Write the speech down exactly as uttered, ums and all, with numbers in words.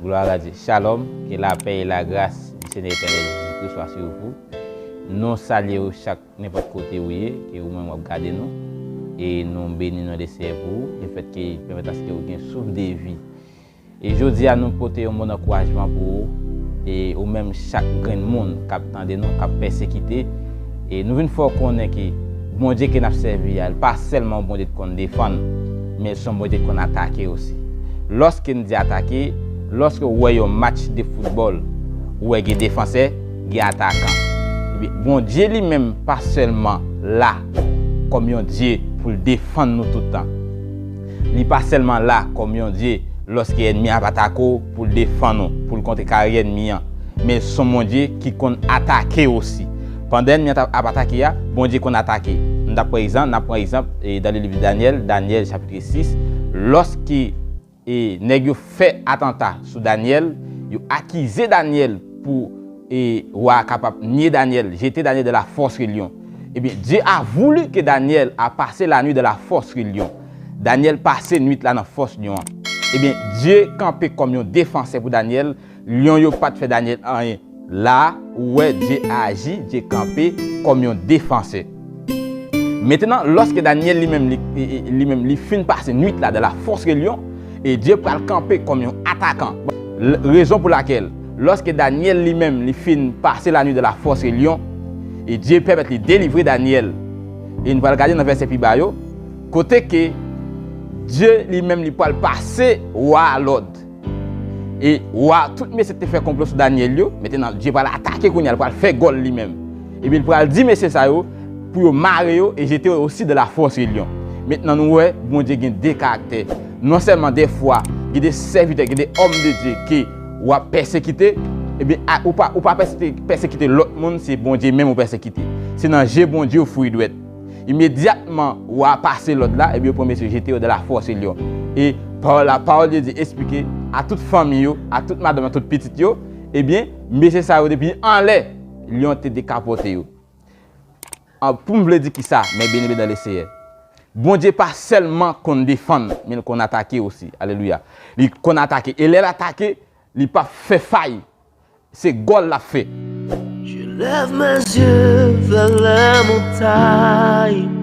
Gloire à Dieu. Shalom, que la paix et la grâce du Seigneur éternel Jésus-Christ soit sur vous. Nou salye w chak nenpòt kote ou ye, ke ou menm w ap gade nou. E nou beni non de Senyè pou ou, lefèt ke l pèmèt aske ou gen souf de vi. E jodi a nou pote yon mo ankourajman pou ou, e ou menm chak grenn moun k ap tande nou, k ap pèsekite. E nou vin fè w konnen ke Bondye ke n ap sèvi a, l pa sèlman yon Bondye ki konn defann, men l se yon Bondye ki konn atake osi. Lòske n di atake, lòske w wè yon match de foutbòl, ou wè gen defansè, gen atakan. Ebyen, Bondye li menm pa sèlman la kòm yon Dye pou l defann nou tout tan. Li pa sèlman la kòm yon Dye lòske ènmi an ap atake w pou l defann ou, pou l kontrekare ènmi an. Men l se yon Bondye ki konn atake osi. Pandan ènmi an t ap, ap atake a, Bondye konn atake. Nou ta pran egzanp, n ap pran egzanp e, dans le livre de Daniel, Danyèl chapit sis, lòske e, nèg yo fè atanta sou Danyèl, yo akize Danyèl pou e, wa a kapab nye Danyèl, jeter Daniel dans la fosse aux lions. Ebyen, Dieu a voulu que Daniel a passé la nuit dans la fosse aux lions. Danyèl pase nwit la nan fòs lyon an. Ebyen, Dye kanpe kòm yon defansè pou Danyèl. Lyon yo pa t fè Danyèl anyen. La, ou wè Dye aji, Dye kanpe kòm yon defansè. Mentenan, lòske Danyèl li menm, li, li, li menm, li fin pase nwit la dans la fosse aux lions, e Dye pral kanpe kòm yon atakan. L-, rezon pou lakèl, lòske Danyèl li menm, li fin pase la nuit dans la fosse aux lions, e Dye pèmèt li delivre Danyèl. E nou pral gade nan vèsè pi ba yo, kote ke Dye li menm, li pral pase wa a lòd. E wa, tout mesye ki te fè konplo sou Danyèl yo, mentenan, Dye pral atake kounye a, l pral fè gòl li menm. Ebyen, l pral di mesye sa yo pou yo mare yo e jete yo osi dans la fosse aux lions. Mentenan, nou wè, Bondye gen de karaktè. Non sèlman dèfwa, gen de sèvitè, gen de òm de Dye ke w ap pèsekite, ebyen, a, ou pa, ou pa pèsekite, pèsekite lòt moun, se Bondye menm ou pèsekite. Se nan je Bondye ou foure dwèt. Imedyatman, wa a pase lòd la, ebyen, yo pran mesye yo jete yo dans la fosse aux lions. E pawòl la, pawòl de Dye eksplike a tout fanmi yo, a tout madanm, a tout pitit yo, ebyen, mesye sa yo depi anlè, lyon te dekapòte yo. An, pou m vle di kisa, men byen, byen dans le Seigneur. Bondye pa sèlman konn defann, men l konn atake osi. Alelouya. Li konn atake. E lè l atake, li p ap fè fay. Se gòl l ap fè. Je lève mes yeux vers les montagnes.